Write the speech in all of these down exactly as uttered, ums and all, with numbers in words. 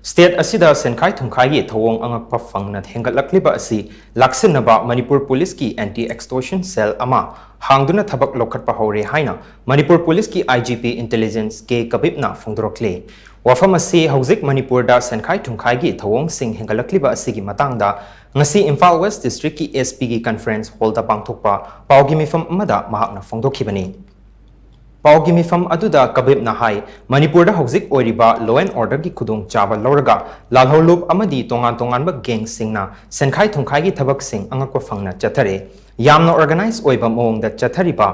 State ꯑꯁꯤꯗ ꯁꯦꯟꯈꯥꯏ ꯊꯨꯝꯈꯥꯏꯒꯤ ꯊꯧꯑꯣꯡ ꯑꯉꯛꯄ ꯐꯪꯅ ꯍꯦꯟꯒꯠꯂꯛꯂꯤꯕ ꯑꯁꯤ ꯂꯥꯛꯁꯤꯟꯅꯕ ꯃꯅꯤꯄꯨꯔ ꯄꯨꯂꯤꯁꯀꯤ ꯑꯦꯟꯇꯤ ꯑꯦꯛꯁꯇꯣꯔꯁꯟ ꯁꯦꯜ ꯑꯃ ꯍꯥꯡꯗꯨꯅ ꯊꯕꯛ ꯂꯧꯈꯠꯄ ꯍꯧꯔꯦ ꯍꯥꯏꯅ ꯃꯅꯤꯄꯨꯔ ꯄꯨꯂꯤꯁꯀꯤ ꯑꯥꯏ ꯖꯤ ꯄꯤ ꯏꯟꯇꯦꯂꯤꯖꯦꯟꯁ ꯀꯦ ꯀꯕꯤꯞꯅ ꯐꯣꯡꯗꯣꯔꯛꯂꯤ꯫ ꯋꯥꯐꯝ ꯑꯁꯤ ꯍꯧꯖꯤꯛ ꯃꯅꯤꯄꯨꯔꯗ ꯁꯦꯟꯈꯥꯏ ꯊꯨꯝꯈꯥꯏꯒꯤ ꯊꯧꯑꯣꯡꯁꯤꯡ ꯍꯦꯟꯒꯠꯂꯛꯂꯤꯕ ꯑꯁꯤꯒꯤ ꯃꯇꯥꯡꯗ ꯉꯁꯤ ꯏꯝꯐꯥꯜ ꯋꯦꯁ ꯗꯤꯁꯇ꯭ꯔꯤꯛꯀꯤ ꯑꯦꯁ ꯄꯤꯒꯤ ꯀꯟꯐꯔꯦꯟꯁ ꯍꯣꯜꯗ ꯄꯥꯡꯊꯣꯛꯄ ꯄꯥꯎꯒꯤ ꯃꯤꯐꯝ ꯑꯃꯗ ꯃꯍꯥꯛꯅ ꯐꯣꯡꯗꯣꯛꯈꯤꯕꯅꯤ꯫ ꯄꯥꯎꯒꯤ ꯃꯤꯐꯝ ꯑꯗꯨꯗ ꯀꯕꯤꯞꯅ ꯍꯥꯏ, ꯃꯅꯤꯄꯨꯔꯗ ꯍꯧꯖꯤꯛ ꯑꯣꯏꯔꯤꯕ law and orderꯒꯤ ꯈꯨꯗꯣꯡꯆꯥꯕ ꯂꯧꯔꯒ ꯂꯥꯜꯍꯧꯂꯨꯞ ꯑꯃꯗꯤ ꯇꯣꯉꯥꯟ ꯇꯣꯉꯥꯟꯕ ꯒꯦꯡꯁꯤꯡꯅ ꯁꯦꯟꯈꯥꯏ ꯊꯨꯝꯈꯥꯏꯒꯤ ꯊꯕꯛꯁꯤꯡ ꯑꯉꯛꯄ ꯐꯪꯅ ꯆꯠꯊꯔꯦ꯫ ꯌꯥꯝꯅ organize ꯑꯣꯏꯕ ꯃꯑꯣꯡꯗ ꯆꯠꯊꯔꯤꯕ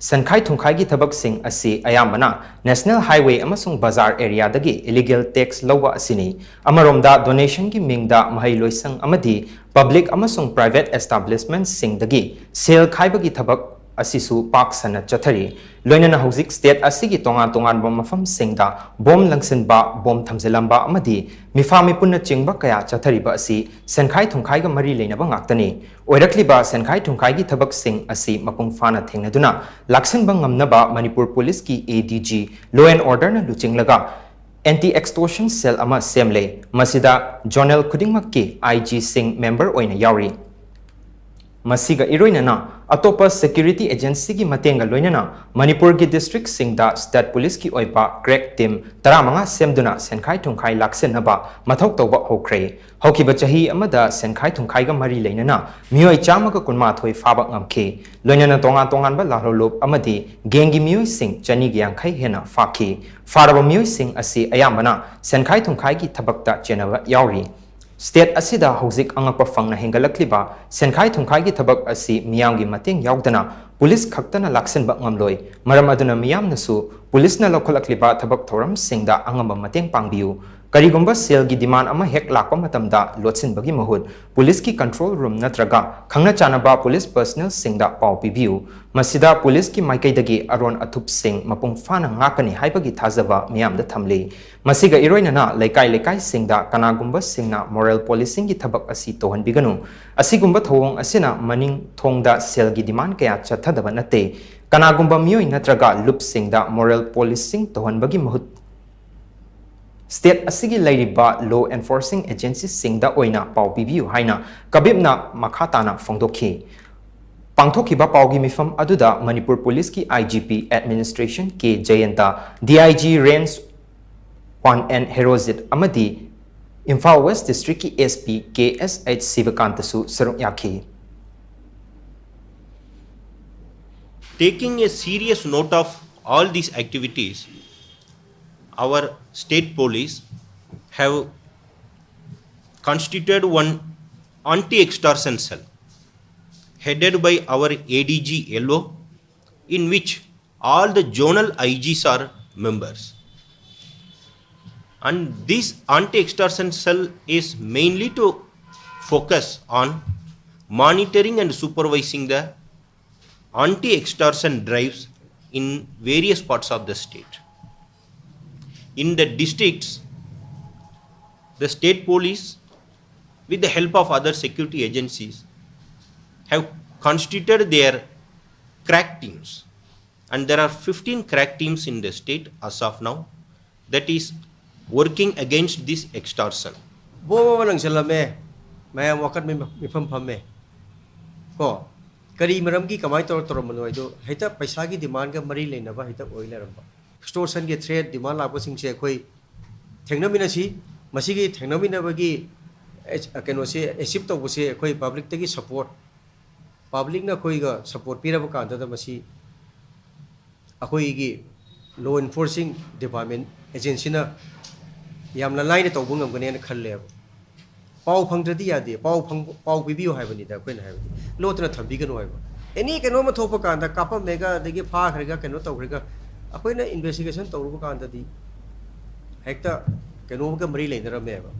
ꯁꯦꯟꯈꯥꯏ ꯊꯨꯝꯈꯥꯏꯒꯤ ꯊꯕꯛꯁꯤꯡ ꯑꯁꯤ ꯑꯌꯥꯝꯕꯅ National Highway ꯑꯃꯁꯨꯡ ꯕꯖꯥꯔ areaꯗꯒꯤ illegal tax ꯂꯧꯕ ꯑꯁꯤꯅꯤ꯫ ꯑꯃꯔꯣꯝꯗ donationꯒꯤ ꯃꯤꯡꯗ ꯃꯍꯩ ꯂꯣꯏꯁꯪ ꯑꯃꯗꯤ public ꯑꯃꯁꯨꯡ private establishmentꯁꯤꯡꯗꯒꯤ ꯁꯦꯜ ꯈꯥꯏꯕꯒꯤ ꯊꯕꯛ ꯑꯁꯤꯁꯨ ꯄꯥꯛ ꯁꯟꯅ ꯆꯠꯊꯔꯤ꯫ ꯂꯣꯏꯅꯅ ꯍꯧꯖꯤꯛ ꯁ꯭ꯇꯦꯠ ꯑꯁꯤꯒꯤ ꯇꯣꯉꯥꯟ ꯇꯣꯉꯥꯟꯕ ꯃꯐꯝꯁꯤꯡꯗ ꯕꯣꯝ ꯂꯪꯁꯤꯟꯕ, ꯕꯣꯝ ꯊꯝꯖꯤꯜꯂꯝꯕ ꯑꯃꯗꯤ ꯃꯤꯐꯥ ꯃꯤꯄꯨꯟꯅꯆꯤꯡꯕ ꯀꯌꯥ ꯆꯠꯊꯔꯤꯕ ꯑꯁꯤ ꯁꯦꯟꯈꯥꯏ ꯊꯨꯝꯈꯥꯏꯒ ꯃꯔꯤ ꯂꯩꯅꯕ ꯉꯥꯛꯇꯅꯤ꯫ ꯑꯣꯏꯔꯛꯂꯤꯕ ꯁꯦꯟꯈꯥꯏ ꯊꯨꯝꯈꯥꯏꯒꯤ ꯊꯕꯛꯁꯤꯡ ꯑꯁꯤ ꯃꯄꯨꯡ ꯐꯥꯅ ꯊꯦꯡꯅꯗꯨꯅ ꯂꯥꯛꯁꯤꯟꯕ ꯉꯝꯅꯕ ꯃꯅꯤꯄꯨꯔ ꯄꯨꯂꯤꯁꯀꯤ ꯑꯦ D G law and orderꯅ ꯂꯨꯆꯤꯡꯂꯒ anti ꯑꯦꯛꯁꯇꯣꯔꯁꯟ ꯁꯦꯜ ꯑꯃ ꯁꯦꯝꯂꯦ꯫ ꯃꯁꯤꯗ ꯖꯣꯅꯦꯜ ꯈꯨꯗꯤꯡꯃꯛꯀꯤ ꯑꯥꯏ ꯖꯤꯁꯤꯡ ꯃꯦꯝꯕꯔ ꯑꯣꯏꯅ ꯌꯥꯎꯔꯤ꯫ ꯃꯁꯤꯒ ꯏꯔꯣꯏꯅꯅ ꯑꯇꯣꯞꯄ ꯁꯦꯀ꯭ꯌꯨꯔꯤꯇꯤ ꯑꯦꯖꯦꯟꯁꯤꯒꯤ ꯃꯇꯦꯡꯒ ꯂꯣꯏꯅꯅ ꯃꯅꯤꯄꯨꯔꯒꯤ ꯗꯤꯁꯇ꯭ꯔꯤꯛꯁꯤꯡꯗ ꯁ꯭ꯇꯦꯠ ꯄꯨꯂꯤꯁꯀꯤ ꯑꯣꯏꯕ crack team ꯇꯔꯥꯃꯉꯥ ꯁꯦꯝꯗꯨꯅ ꯁꯦꯟꯈꯥꯏ ꯊꯨꯝꯈꯥꯏ ꯂꯥꯛꯁꯤꯟꯅꯕ ꯃꯊꯧ ꯇꯧꯕ ꯍꯧꯈ꯭ꯔꯦ꯫ ꯍꯧꯈꯤꯕ ꯆꯍꯤ ꯑꯃꯗ ꯁꯦꯟꯈꯥꯏ ꯊꯨꯝꯈꯥꯏꯒ ꯃꯔꯤ ꯂꯩꯅꯅ ꯃꯤꯑꯣꯏ ꯆꯥꯝꯃꯒ ꯀꯨꯟꯃꯥꯊꯣꯏ ꯐꯥꯕ ꯉꯝꯈꯤ꯫ ꯂꯣꯏꯅꯅ ꯇꯣꯉꯥꯟ ꯇꯣꯉꯥꯟꯕ ꯂꯥꯜꯍꯧꯂꯨꯞ ꯑꯃꯗꯤ ꯒꯦꯡꯒꯤ ꯃꯤꯑꯣꯏꯁꯤꯡ ꯆꯅꯤꯒ ꯌꯥꯡꯈꯩ ꯍꯦꯟꯅ ꯐꯥꯈꯤ꯫ ꯐꯥꯔꯕ ꯃꯤꯑꯣꯏꯁꯤꯡ ꯑꯁꯤ ꯑꯌꯥꯝꯕꯅ ꯁꯦꯟꯈꯥꯏ ꯊꯨꯝꯈꯥꯏꯒꯤ ꯊꯕꯛꯇ ꯆꯦꯟꯅꯕ ꯌꯥꯎꯔꯤ꯫ ꯁ꯭ꯇꯦꯠ ꯑꯁꯤꯗ ꯍꯧꯖꯤꯛ ꯑꯉꯛꯄ ꯐꯪꯅ ꯍꯦꯟꯒꯠꯂꯛꯂꯤꯕ ꯁꯦꯟꯈꯥꯏ ꯊꯨꯝꯈꯥꯏꯒꯤ ꯊꯕꯛ ꯑꯁꯤ ꯃꯤꯌꯥꯝꯒꯤ ꯃꯇꯦꯡ ꯌꯥꯎꯗꯅ ꯄꯨꯂꯤꯁ ꯈꯛꯇꯅ ꯂꯥꯛꯁꯤꯟꯕ ꯉꯝꯂꯣꯏ꯫ ꯃꯔꯝ ꯑꯗꯨꯅ ꯃꯤꯌꯥꯝꯅꯁꯨ ꯄꯨꯂꯤꯁꯅ ꯂꯧꯈꯠꯂꯛꯂꯤꯕ ꯊꯕꯛ ꯊꯧꯔꯝꯁꯤꯡꯗ ꯑꯉꯝꯕ ꯃꯇꯦꯡ ꯄꯥꯡꯕꯤꯌꯨ꯫ ꯀꯔꯤꯒꯨꯝꯕ ꯁꯦꯜꯒꯤ demand ꯑꯃ ꯍꯦꯛ ꯂꯥꯛꯄ ꯃꯇꯝꯗ ꯂꯣꯠꯁꯤꯟꯕꯒꯤ ꯃꯍꯨꯠ ꯄꯨꯂꯤꯁꯀꯤ control room ꯅꯠꯇ꯭ꯔꯒ ꯈꯪꯅ ꯆꯥꯟꯅꯕ ꯄꯨꯂꯤꯁ personnelꯁꯤꯡꯗ ꯄꯥꯎ ꯄꯤꯕꯤꯌꯨ꯫ ꯃꯁꯤꯗ ꯄꯨꯂꯤꯁꯀꯤ ꯃꯥꯏꯀꯩꯗꯒꯤ ꯑꯔꯣꯟ ꯑꯊꯨꯞꯁꯤꯡ ꯃꯄꯨꯡ ꯐꯥꯅ ꯉꯥꯛꯀꯅꯤ ꯍꯥꯏꯕꯒꯤ ꯊꯥꯖꯕ ꯃꯤꯌꯥꯝꯗ ꯊꯝꯂꯤ꯫ ꯃꯁꯤꯒ ꯏꯔꯣꯏꯅꯅ ꯂꯩꯀꯥꯏ ꯂꯩꯀꯥꯏꯁꯤꯡꯗ ꯀꯅꯥꯒꯨꯝꯕꯁꯤꯡꯅ moral policingꯒꯤ ꯊꯕꯛ ꯑꯁꯤ ꯇꯧꯍꯟꯕꯤꯒꯅꯨ꯫ ꯑꯁꯤꯒꯨꯝꯕ ꯊꯧꯑꯣꯡ ꯑꯁꯤꯅ ꯃꯅꯤꯡ ꯊꯣꯡꯗ ꯁꯦꯜꯒꯤ demand ꯀꯌꯥ ꯆꯠꯊꯗꯕ ꯅꯠꯇꯦ꯫ ꯀꯅꯥꯒꯨꯝꯕ ꯃꯤꯑꯣꯏ ꯅꯠꯇ꯭ꯔꯒ ꯂꯨꯞꯁꯤꯡꯗ moral policing ꯇꯧꯍꯟꯕꯒꯤ ꯃꯍꯨꯠ ꯁ꯭ꯇꯦꯠ ꯑꯁꯤꯒꯤ ꯂꯩꯔꯤꯕ ꯂꯣ ꯑꯦꯟꯐꯣꯔꯁꯤꯡ ꯑꯦꯖꯦꯟꯁꯤꯁꯤꯡꯗ ꯑꯣꯏꯅ ꯄꯥꯎ ꯄꯤꯕꯤꯌꯨ ꯍꯥꯏꯅ ꯀꯕꯤꯞꯅ ꯃꯈꯥ ꯇꯥꯅ ꯐꯣꯡꯗꯣꯛꯈꯤ꯫ ꯄꯥꯡꯊꯣꯛꯈꯤꯕ ꯄꯥꯎꯒꯤ ꯃꯤꯐꯝ ꯑꯗꯨꯗ ꯃꯅꯤꯄꯨꯔ ꯄꯨꯂꯤꯁꯀꯤ I G P administration K Jayant, D I G range one N Herojit ꯑꯃꯗꯤ ꯏꯝꯐꯥꯜ ꯋꯦꯁ ꯗꯤꯁꯇ꯭ꯔꯤꯛꯀꯤ ꯑꯦꯁ ꯄꯤ ꯀꯦ ꯑꯦꯁ ꯑꯩꯆ ꯁꯤꯕꯀꯥꯟꯇꯁꯨ ꯁꯔꯨꯛ ꯌꯥꯈꯤ꯫ Taking a serious note of all these activities, our state police have constituted one anti-extortion cell headed by our A D G L O, in which all the zonal I Gs are members. And this anti-extortion cell is mainly to focus on monitoring and supervising the anti-extortion drives in various parts of the state. In the districts, the state police, with the help of other security agencies, have constituted their crack teams. And there are fifteen crack teams in the state as of now that is working against this extortion. Bomb ꯑꯃ ꯂꯪꯁꯤꯜꯂꯝꯃꯦ, ꯃꯌꯥꯝ ꯋꯥꯀꯠ ꯃꯤꯐꯝ ꯐꯝꯃꯦ꯫ ꯀꯣ, ꯀꯔꯤ ꯃꯔꯝꯒꯤ, ꯀꯃꯥꯏꯅ ꯇꯧꯔ ꯇꯧꯔꯝꯕꯅꯣ ꯍꯥꯏꯗꯣ, ꯍꯦꯛꯇ ꯄꯩꯁꯥꯒꯤ ꯗꯤꯃꯥꯟꯒ ꯃꯔꯤ ꯂꯩꯅꯕ ꯍꯦꯛꯇ ꯑꯣꯏ ꯂꯩꯔꯝꯕ꯫ ꯑꯦꯛꯁꯇꯣꯔꯁꯟꯒꯤ ꯊ꯭ꯔꯦꯠ, ꯗꯤꯃꯥꯟ ꯂꯥꯛꯄꯁꯤꯡꯁꯦ ꯑꯩꯈꯣꯏ ꯊꯦꯡꯅꯃꯤꯟꯅꯁꯤ꯫ ꯃꯁꯤꯒꯤ ꯊꯦꯡꯅꯃꯤꯟꯅꯕꯒꯤ ꯑꯦ-, ꯀꯩꯅꯣꯁꯦ ꯑꯦꯆꯤꯞ ꯇꯧꯕꯁꯦ ꯑꯩꯈꯣꯏ ꯄꯕ꯭ꯂꯤꯛꯇꯒꯤ ꯁꯄꯣꯔꯠ, ꯄꯕ꯭ꯂꯤꯛꯅ ꯑꯩꯈꯣꯏꯒ ꯁꯄꯣꯔꯠ ꯄꯤꯔꯕ ꯀꯥꯟꯗꯗ ꯃꯁꯤ ꯑꯩꯈꯣꯏꯒꯤ ꯂꯣ ꯑꯦꯟꯐꯣꯔꯁꯤꯡ ꯗꯤꯄꯥꯔꯠꯃꯦꯟ ꯑꯦꯖꯦꯟꯁꯤꯅ ꯌꯥꯝꯅ ꯂꯥꯏꯅ ꯇꯧꯕ ꯉꯝꯒꯅꯦꯅ ꯈꯜꯂꯦꯕ꯫ ꯄꯥꯎ ꯐꯪꯗ꯭ꯔꯗꯤ ꯌꯥꯗꯦ, ꯄꯥꯎ ꯐꯪ-, ꯄꯥꯎ ꯄꯤꯕꯤꯌꯨ ꯍꯥꯏꯕꯅꯤꯗ ꯑꯩꯈꯣꯏꯅ ꯍꯥꯏꯕꯗꯤ꯫ ꯂꯣꯠꯇꯅ ꯊꯝꯕꯤꯒꯅꯨ ꯍꯥꯏꯕ꯫ ꯑꯦꯅꯤ ꯀꯩꯅꯣꯝꯃ ꯊꯣꯛꯄ ꯀꯥꯟꯗ ꯀꯥꯞꯄꯝꯃꯦꯒ, ꯑꯗꯒꯤ ꯐꯥꯈ꯭ꯔꯦꯒ, ꯀꯩꯅꯣ ꯇꯧꯈ꯭ꯔꯦꯒ, ꯑꯩꯈꯣꯏꯅ ꯏꯟꯚꯦꯁꯇꯤꯒꯦꯁꯟ ꯇꯧꯔꯨꯕ ꯀꯥꯟꯗꯗꯤ ꯍꯦꯛꯇ ꯀꯩꯅꯣꯝꯒ ꯃꯔꯤ ꯂꯩꯅꯔꯝꯃꯦꯕ꯫